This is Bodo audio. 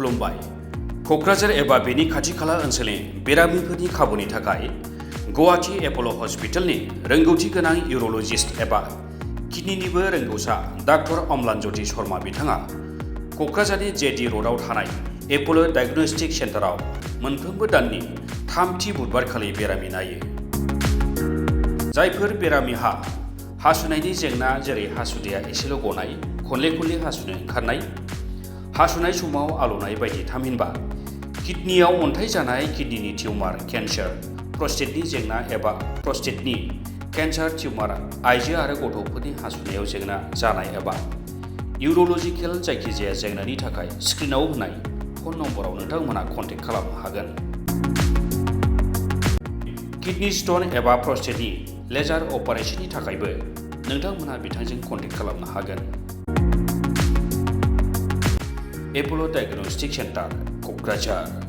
खुलुमबाय। क'क्राझार एबा बेनि खाथि खाला ओनसोलनि बेरामिफोरनि खाबुनि थाखाय गुवाहाटी एप'ल' हस्पिटालनि रोंगौथि गोनां इउर'लजिस्ट एबा किडनिनिबो रोंगौसा डाक्टर अम्लानज्योति शर्मा बिथाङा क'क्राझारनि जेडी र'डआव थानाय एप'ल' डायग्नोस्टिक सेन्टाराव मोनफ्रोमबो दाननि 3थि बुधबारखालि बेरामि नायो। जायफोर बेरामिहा हासुनायनि जेंना जेरै हासुदैया एसेल' गनाय, खनले खनले हासुनो ओंखारनाय, हासुनाय समाव आलौनाय बायदि थामहिनबा किडनियाव अन्थाइ जानाय, किडनिनि टिउमार, केन्सार, प्रस्टेटनि जेंना एबा प्रस्टेटनि केन्सार टिउमार, आइजो आरो गथ'फोरनि हासुनायाव जेंना जानाय एबा इउर'लजिकेल जायखिजाया जेंनानि थाखाय स्क्रिनआव होनाय फन नम्बराव नोंथांमोना कन्टेक्ट खालामनो हागोन। किडनि स्टन एबा प्रस्टेटनि लेजार अपारेशननि थाखायबो नोंथांमोना बिथांजों कन्टेक्ट खालामनो हागोन। एप'ल' डायग्नोस्टिक सेन्टार, क'क्राझार।